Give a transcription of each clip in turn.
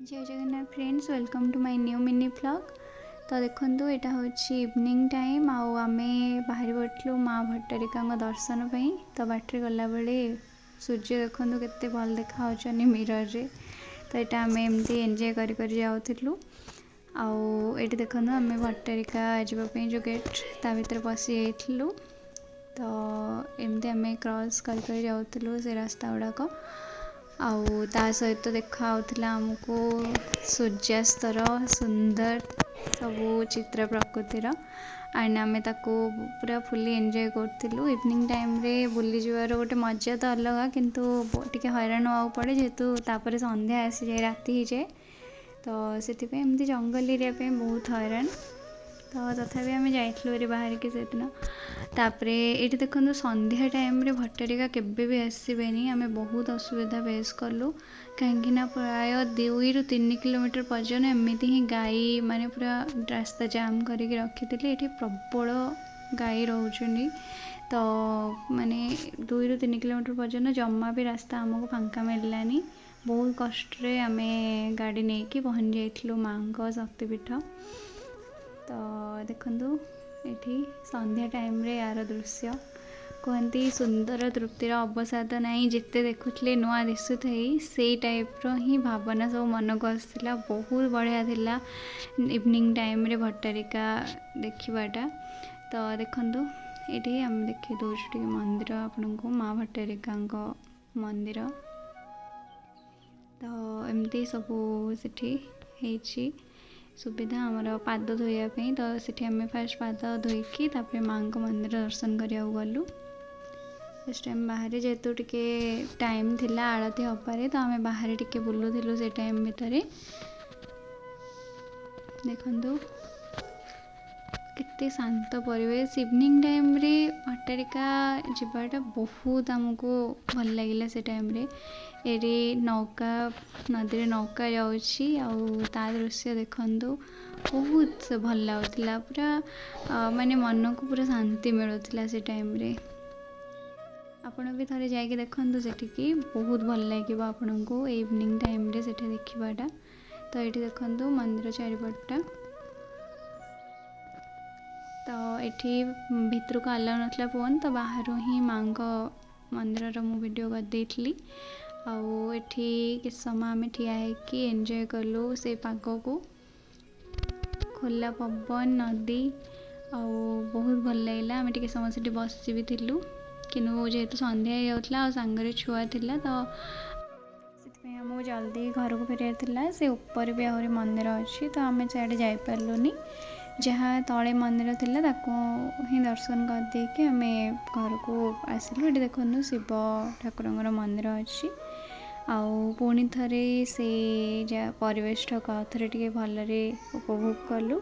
Jay Jagannath friends, welcome to my new mini vlog। ତ ଦେଖନ୍ତୁ, ଏଇଟା ହେଉଛି ଇଭିନିଂ ଟାଇମ୍ ଆଉ ଆମେ ବାହାରି ପଡ଼ିଥିଲୁ ମା ଭଟ୍ଟାରିକାଙ୍କ ଦର୍ଶନ ପାଇଁ। ତ ବାଟରେ ଗଲାବେଳେ ସୂର୍ଯ୍ୟ ଦେଖନ୍ତୁ କେତେ ଭଲ ଦେଖାହେଉଛନ୍ତି ମିରରରେ। ତ ଏଇଟା ଆମେ ଏମିତି ଏନ୍ଜୟ କରି କରି ଯାଉଥିଲୁ। ଆଉ ଏଇଠି ଦେଖନ୍ତୁ, ଆମେ ଭଟ୍ଟାରିକା ଯିବା ପାଇଁ ଯେଉଁ ଗେଟ୍, ତା ଭିତରେ ପଶି ଯାଇଥିଲୁ। ତ ଏମିତି ଆମେ କ୍ରସ୍ କରି କରି ଯାଉଥିଲୁ ସେ ରାସ୍ତା ଗୁଡ଼ାକ ଆଉ ତା ସହିତ ଦେଖା ହେଉଥିଲା ଆମକୁ ସୂର୍ଯ୍ୟାସ୍ତର ସୁନ୍ଦର ସବୁ ଚିତ୍ର ପ୍ରକୃତିର। ଆଣ୍ଡ ଆମେ ତାକୁ ପୁରା ଫୁଲି ଏନ୍ଜୟ କରୁଥିଲୁ। ଇଭିନିଂ ଟାଇମ୍ରେ ବୁଲିଯିବାର ଗୋଟେ ମଜା ତ ଅଲଗା, କିନ୍ତୁ ଟିକେ ହଇରାଣ ହେବାକୁ ପଡ଼େ, ଯେହେତୁ ତାପରେ ସନ୍ଧ୍ୟା ଆସିଯାଏ, ରାତି ହେଇଯାଏ। ତ ସେଥିପାଇଁ ଏମିତି ଜଙ୍ଗଲ ଏରିଆ ପାଇଁ ବହୁତ ହଇରାଣ। ତ ତଥାପି ଆମେ ଯାଇଥିଲୁ ଏରି ବାହାରିକି ସେଦିନ। ତାପରେ ଏଇଠି ଦେଖନ୍ତୁ, ସନ୍ଧ୍ୟା ଟାଇମ୍ରେ ଭଟ୍ଟାରିକା କେବେ ବି ଆସିବେନି। ଆମେ ବହୁତ ଅସୁବିଧା ଫେସ୍ କଲୁ, କାହିଁକିନା ପ୍ରାୟ 2ରୁ 3 କିଲୋମିଟର ପର୍ଯ୍ୟନ୍ତ ଏମିତି ହିଁ ଗାଈ ମାନେ ପୁରା ରାସ୍ତା ଜାମ୍ କରିକି ରଖିଥିଲେ। ଏଠି ପ୍ରବଳ ଗାଈ ରହୁଛନ୍ତି। ତ ମାନେ 2ରୁ 3 କିଲୋମିଟର ପର୍ଯ୍ୟନ୍ତ ଜମା ବି ରାସ୍ତା ଆମକୁ ଫାଙ୍କା ମିଳିଲାନି। ବହୁତ କଷ୍ଟରେ ଆମେ ଗାଡ଼ି ନେଇକି ପହଞ୍ଚି ଯାଇଥିଲୁ ମାଆଙ୍କ ଶକ୍ତିପୀଠ। ତ ଦେଖନ୍ତୁ, ଏଠି ସନ୍ଧ୍ୟା ଟାଇମ୍ରେ ଏହାର ଦୃଶ୍ୟ। କୁହନ୍ତି, ସୁନ୍ଦର ତୃପ୍ତିର ଅବସାଦ ନାହିଁ, ଯେତେ ଦେଖୁଥିଲେ ନୂଆ ଦିଶୁଥାଇ। ସେଇ ଟାଇପ୍ର ହିଁ ଭାବନା ସବୁ ମନକୁ ଆସୁଥିଲା। ବହୁତ ବଢ଼ିଆ ଥିଲା ଇଭିନିଂ ଟାଇମ୍ରେ ଭଟ୍ଟାରିକା ଦେଖିବାଟା। ତ ଦେଖନ୍ତୁ, ଏଇଠି ଆମେ ଦେଖେଇ ଦେଉଛୁ ଟିକେ ମନ୍ଦିର ଆପଣଙ୍କୁ, ମା ଭଟ୍ଟାରିକାଙ୍କ ମନ୍ଦିର। ତ ଏମିତି ସବୁ ସେଠି ହେଇଛି ସୁବିଧା ଆମର ପାଦ ଧୋଇବା ପାଇଁ। ତ ସେଠି ଆମେ ଫାଷ୍ଟ ପାଦ ଧୋଇକି ତାପରେ ମାଆଙ୍କ ମନ୍ଦିର ଦର୍ଶନ କରିବାକୁ ଗଲୁ। ଫାଷ୍ଟ ଟାଇମ୍ ବାହାରେ ଯେହେତୁ ଟିକେ ଟାଇମ୍ ଥିଲା ଆଳତି ହେବାରେ, ତ ଆମେ ବାହାରେ ଟିକେ ବୁଲୁଥିଲୁ ସେ ଟାଇମ୍ ଭିତରେ। ଦେଖନ୍ତୁ, କେତେ ଶାନ୍ତ ପରିବେଶ। ଇଭିନିଂ ଟାଇମ୍ରେ ଭଟ୍ଟାରିକା ଯିବାଟା ବହୁତ ଆମକୁ ଭଲ ଲାଗିଲା ସେ ଟାଇମ୍ରେ। ଏଠି ନୌକା, ନଦୀରେ ନୌକା ଯାଉଛି ଆଉ ତା ଦୃଶ୍ୟ ଦେଖନ୍ତୁ, ବହୁତ ଭଲ ଲାଗୁଥିଲା ପୁରା। ମାନେ ମନକୁ ପୁରା ଶାନ୍ତି ମିଳୁଥିଲା ସେ ଟାଇମ୍ରେ। ଆପଣ ବି ଥରେ ଯାଇକି ଦେଖନ୍ତୁ ସେଠିକି, ବହୁତ ଭଲ ଲାଗିବ ଆପଣଙ୍କୁ ଇଭିନିଂ ଟାଇମ୍ରେ ସେଠି ଦେଖିବାଟା। ତ ଏଇଠି ଦେଖନ୍ତୁ ମନ୍ଦିର ଚାରିପଟଟା। ତ ଏଠି ଭିତରକୁ ଆଲାଉ ନଥିଲା ଫୋନ୍, ତ ବାହାରୁ ହିଁ ମାଆଙ୍କ ମନ୍ଦିରର ମୁଁ ଭିଡ଼ିଓ କରିଦେଇଥିଲି। ଆଉ ଏଠି କିଛି ସମୟ ଆମେ ଠିଆ ହେଇକି ଏନ୍ଜୟ କଲୁ ସେ ପାଗକୁ, ଖୋଲା ପବନ, ନଦୀ, ଆଉ ବହୁତ ଭଲ ଲାଗିଲା। ଆମେ ଟିକେ ସମୟ ସେଠି ବସି ବି ଥିଲୁ, କିନ୍ତୁ ଯେହେତୁ ସନ୍ଧ୍ୟା ହେଇଯାଉଥିଲା ଆଉ ସାଙ୍ଗରେ ଛୁଆ ଥିଲା, ତ ସେଥିପାଇଁ ଆମକୁ ଜଲ୍ଦି ଘରକୁ ଫେରିବାର ଥିଲା। ସେ ଉପରେ ବି ଆହୁରି ମନ୍ଦିର ଅଛି, ତ ଆମେ ସିଆଡ଼େ ଯାଇପାରିଲୁନି। ଯାହା ତଳେ ମନ୍ଦିର ଥିଲା, ତାକୁ ହିଁ ଦର୍ଶନ କରିଦେଇକି ଆମେ ଘରକୁ ଆସିଲୁ। ଏଠି ଦେଖନ୍ତୁ, ଶିବ ଠାକୁରଙ୍କର ମନ୍ଦିର ଅଛି। ଆଉ ପୁଣି ଥରେ ସେ ଯା ପରିବେଶଟାକୁ ଆଉ ଥରେ ଟିକେ ଭଲରେ ଉପଭୋଗ କଲୁ।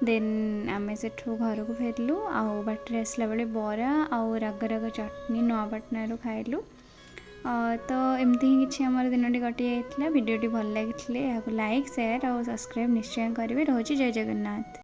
ଦେନ୍ ଆମେ ସେଠୁ ଘରକୁ ଫେରିଲୁ। ଆଉ ବାଟରେ ଆସିଲା ବେଳେ ବରା ଆଉ ରାଗ ରାଗ ଚଟଣି ନୂଆପାଟଣାରୁ ଖାଇଲୁ। ତ ଏମିତି ହିଁ କିଛି ଆମର ଦିନଟି କଟିଯାଇଥିଲା। ଭିଡ଼ିଓଟି ଭଲ ଲାଗିଥିଲେ ଏହାକୁ ଲାଇକ୍, ସେୟାର ଆଉ ସବସ୍କ୍ରାଇବ୍ ନିଶ୍ଚୟ କରିବେ। ରହୁଛି, ଜୟ ଜଗନ୍ନାଥ।